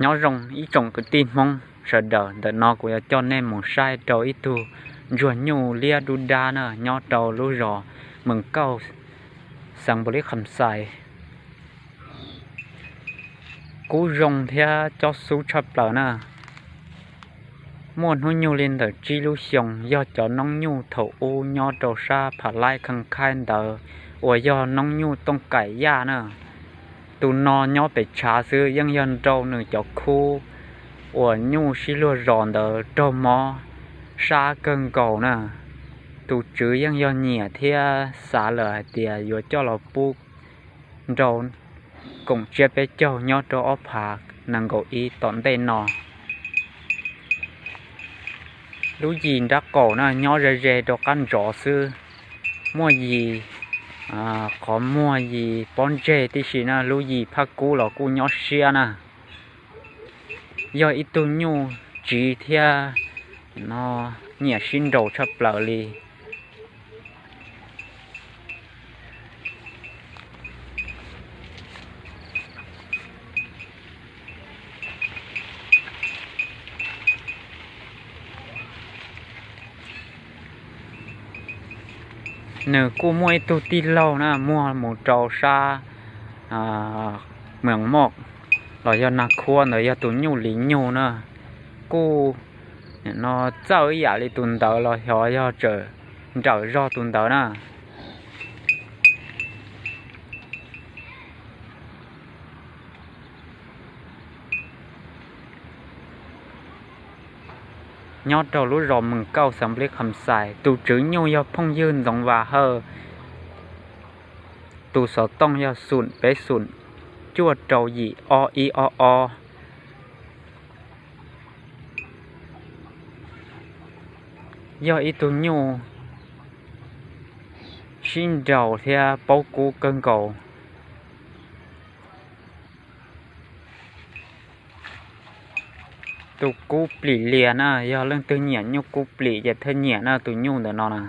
Nyob zoo ib tsoom kwv tij Hmoob sawv daws, ntawm no kuv yuav coj nej mus saib rau ib tug ntsuag nyuj liab dub dab na, nyob rau lub zos Mees Kauj, xeev Npaus Lis Kham Xais. Kub zoo thiab cob xub tshaj plaws na. Muaj hnub nyoog li ntawm tsib lub xyoo, yog cov noob nyuj thaum ub nyob rau sab Pha Laib Khee Khaib ntawd uas yog noob nyuj Tooj Kaim Yaj na. Tus no nyob pem tshav xwb, yeej yog nrau nws cov khub uas nyuj sib luag zos ntawd raug mob sab kawg nkaus na. Tus tswv yeej yog nyiam thiab xav lawm hais tias yuav coj los pub nrau koom tsiab peb caug nyob rau ob phav nees nkaum ib tom ntej no. Lub yim nrab qaum na nyob ze ze rau qab ntsov xwb, muaj yim qhov muag yim pob ntseg tib si na, lub yim phaj kub los kuj nyob siab na. Yog ib tug nyuj tsiv thiab no nyiam sib nraus tshaj plaws li. Nws kuj muaj ib tug tij laug na muag mus rau sab Mees Moj los yog Nag Khuab ntawd yog tus nyuj li nyuj na, kuj no txawj ib yam li tus ntawd los xyov yog tseem nrawm zog tus ntawd na. Nyob rau lub zos Mees Kauj xeev Npaus Lis Kham Xais, tus tswv nyuj yog phooj ywg Ntxoov Vas Hawj, tus xov tooj yog xoom peb xoom cuaj rau yim ob ib ob ob. Yog ib tug nyuj sib nraus thiab paub kub kawg nkaus. Tus kub plim lias na, yog leej twg nyiam nyuj kub plim ces thiaj nyiam na, tus nyuj ntawm no na.